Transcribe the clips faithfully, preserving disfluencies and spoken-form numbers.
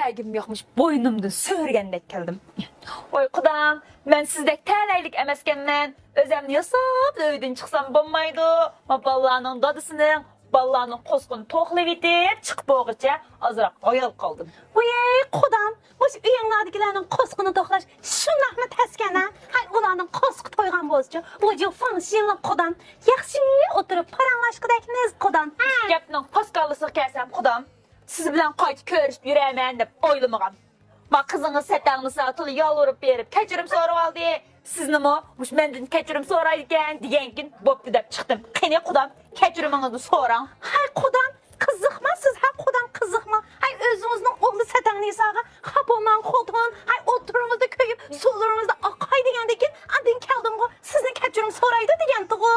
ئەگىم يوقمۇش، بوينۇمدىن سۆرىگەندەك كەلدىم. ۋاي قۇدام، مەن سىزدەك تەلەيلىك ئەمەسكەنمەن. ئۆزەمنى ياساپلا ئۆيدىن چىقسام بولمايدۇ. ما بالىلارنىڭ دادىسىنىڭ، بالىلارنىڭ قوسىقىنى توقلاۋېتىپ چىقىپ بولغۇچە ئازراق ھايال قالدىم. ۋاي قۇدام، مۇشۇ ئۆيۈڭلاردىكىلەرنىڭ قوسىقىنى توقلاش شۇنداقمۇ تەسكەن ھە؟ ھەي، ئۇلارنىڭ قوسىقى تويغان بولسىچۇ، ۋۇجۇ فاڭشىنلا قۇدام. ياخشى ئولتۇرۇپ پاراڭلاشقۇدەكمىز قۇدام. ھە. گەپنىڭ پاسكاللىسىغا كەلسەم قۇدام، سىز بىلەن قايتا كۆرۈشۈپ يۈرەرمەن دەپ ئويلىمىغان. ما قىزىڭىز سەتەڭنىسا تولا يالۋۇرۇپ بېرىپ كەچۈرۈم سورىۋالدى. سىزنىمۇ مۇشۇ مەندىن كەچۈرۈم سورايدىكەن دېگەنكىن بوپتۇ دەپ چىقتىم. قېنى قۇدام، كەچۈرۈمىڭىزنى سوراڭ. ھەي قۇدام، قىزىقما سىز، ھە قۇدام، قىزىقما. ھەي ئۆزىڭىزنىڭ ئوغلى سەتەڭنىساغا خاپا بولماڭ خوتۇن. ھەي ئوتتۇرىڭىزدا كۆيۈپ، سۇلىرىڭىزدا ئاقاي دېگەندىكىن، ئاندىن كەلدىمغۇ، سىزنى كەچۈرۈم سورايدۇ دېگەنتىغۇ.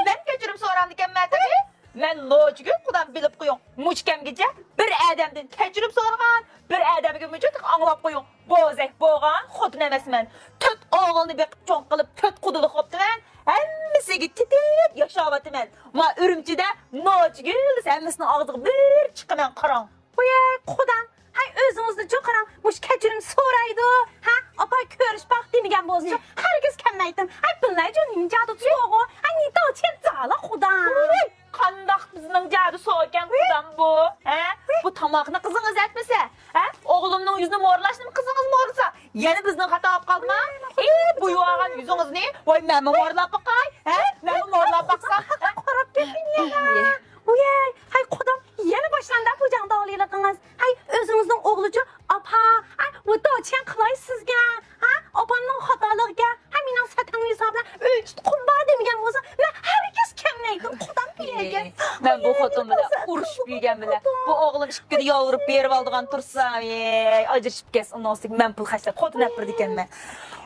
مەن كەچۈرۈم سوراڭدىكەنمەن تېخى. مەن نوچىگۈل قۇدام، بىلىپ قويۇڭ. مۇشۇ كەمگىچە بىر ئادەمدىن كەچۈرۈم سورىغان، بىر ئادەمگە مۇشۇ تېخى ئاڭلاپ قويۇڭ. بوزەك بولغان خوتۇن ئەمەسمەن. تۆت ئوغۇلنى بېقىپ چوڭ قىلىپ، تۆت قۇدىلىق بوپتىمەن. ھەممىسىگە تېتىپ ياشاۋاتىمەن. ما ئۈرۈمچىدە نوچىگۈل دېسە ھەممىسىنىڭ ئاغزىغا بىر چىقىمەن، قاراڭ. ۋاي قۇدام، ھەي ئۆزىڭىزنى چوقۇرام، مۇشۇ كەچۈرۈم سورايدۇ، ھە؟ ئاپا كۆرۈشۈپ باق دېمىگەن بولسىچۇ، ھەرگىز كەلمەيتتىم. ھەي بىللە جۇ نىنجادۇ سوغۇ، ھەي نىتاۋ چەن زالا قۇدام. ۋاي، قانداق بىزنىڭ جادۇ سوغۇكەن قۇدام بۇ، ھە؟ بۇ تاماقنى قىزىڭىز ئەتمىسە، ھە؟ ئوغلۇمنىڭ يۈزىنى مورلاشنىمۇ قىزىڭىز مورلىسا، يەنە بىزنىڭ خاتا بولۇپ قالدىما؟ ئى، بۇ يۇغان يۈزىڭىزنى، ۋاي مەنمۇ مورلاپ باقاي، ھە؟ مەنمۇ مورلاپ باقسام، ھە؟ قاراپ كەتتىم يەنە. ۋاي، ھەي قۇدام، يەنە باشلاندى بۇ جاڭداۋلىلىقىڭىز. ھەي، ئۆزىڭىزنىڭ ئوغلىچۇ، ئاپا، ھەي، ۋۇ داۋچيەن قىلاي سىزگە، ھە، ئاپامنىڭ خاتالىقىگە، ھە، مېنىڭ سەتەڭ ھېسابىدا ئۆي تۇتقۇم بار دېمىگەن بولسا، مەن ھەرگىز كەلمەيتتىم، قۇدام بىلەرگە. مەن بۇ خوتۇن بىلەن ئۇرۇشۇپ يۈرگەن بىلەن، بۇ ئوغلۇم ئىككىدە يالۋۇرۇپ بېرىۋالىدىغان تۇرسا، ئەي، ئاجرىشىپ كەتسە، ئۇنىڭ ئۈستىگە مەن پۇل خەجلەپ خوتۇن ئەپ بېرىدىكەنمەن.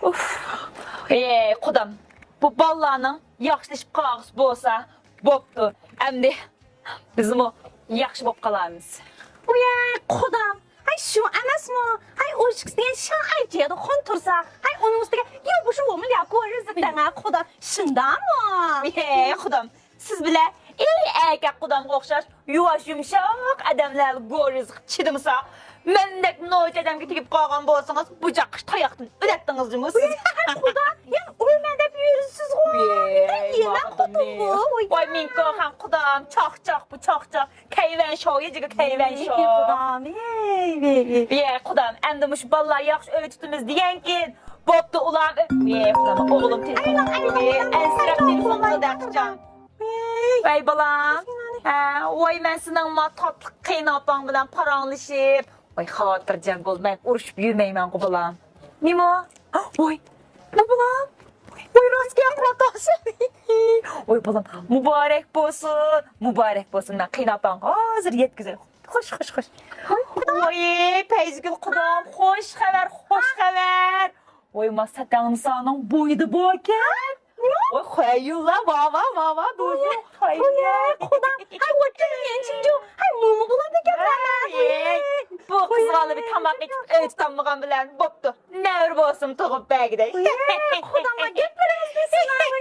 ئۇف. ئەي، قۇدام، بۇ بالىلارنىڭ ياخشىلىشىپ قالغۇسى بولسا، بوپتۇ. ئەمدى بىزمۇ ياخشى بولۇپ قالارمىز. ۋاي قۇدام، ھەي شۇ ئەمەسمۇ؟ ھەي ئوشۇكسى دېگەن شاڭئەيچىيەدە خون تۇرسا، ھەي ئۇنىڭ ئۈستىگە يا بۇ شۇ ۋومۇ ليا گو رىزىق دەڭە قۇدام، شۇنداقمۇ؟ ھەي قۇدام، سىز بىلە ئەي ئەركەك قۇدامغا ئوخشاش يۇۋاش يۇمشاق ئادەملەر گو رىزىق چىدىمىسا، مەندەك نوچى ئادەمگە تېگىپ قالغان بولسىڭىز، بۇ جاققىش تاياقتىن ئۆلەتتىڭىزمۇ سىز؟ ۋاي قۇدام، يەنە ئۇرىمەن دەپ يۈرىسىزغۇ. ۋاي، يېمە خوتۇن بۇ. ۋاي مىڭكو خان قۇدام، چاقچاق بۇ چاقچاق. كەيۋەن شو، يېجىگە كەيۋەن شو. قۇدام، ۋاي، ۋاي، ۋاي. ۋاي قۇدام، ئەمدى مۇشۇ بالىلار ياخشى ئۆي تۇتىمىز دېگەنكىن، بوپتۇ ئۇلار. ۋاي قۇدام، ئوغلۇم تېلېفون قىلدى. ئەنسىرەپ تېلېفون قىلدى ئەخىرجان. ۋاي بالام. ھە، ۋاي مەن سېنىڭ ما تاتلىق قېيىنئاپاڭ بىلەن پاراڭلىشىپ، ۋاي خاتىرجەم بول، مەن ئۇرۇشۇپ يۈرمەيمەنغۇ بالام. نېمە؟ ۋاي، بۇ بالام. ۋاي راست گەپ قىلىۋاتامسەن. ۋاي بالام، مۇبارەك بولسۇن، مۇبارەك بولسۇن. مەن قېيىنئاپاڭغا ھازىر يەتكۈزەي. خوش، خوش، خوش. ۋاي پەيزىگۈل قۇدام، خوش خەۋەر، خوش خەۋەر. ۋاي ما سەتەڭنىسانىڭ بويىدا باركەن. ۋاي خەييۇللا، ۋا، ۋا، ۋا، ۋا، دۇزۇ، خەييۇللا. قۇدام، ھەي ۋاي كۆرگەن چىڭجۇ، ھەي مومو بولىدىكەن. ھەي، بۇ قىزغا بىر تاماق ئېتىپ ئۆي تۇتالمىغان بىلەن بوپتۇ. نەۋرە بولسىمۇ تۇغۇپ بەرگۈدەك. قۇدامغا گەپلىرىڭىزنى سىلايغۇ.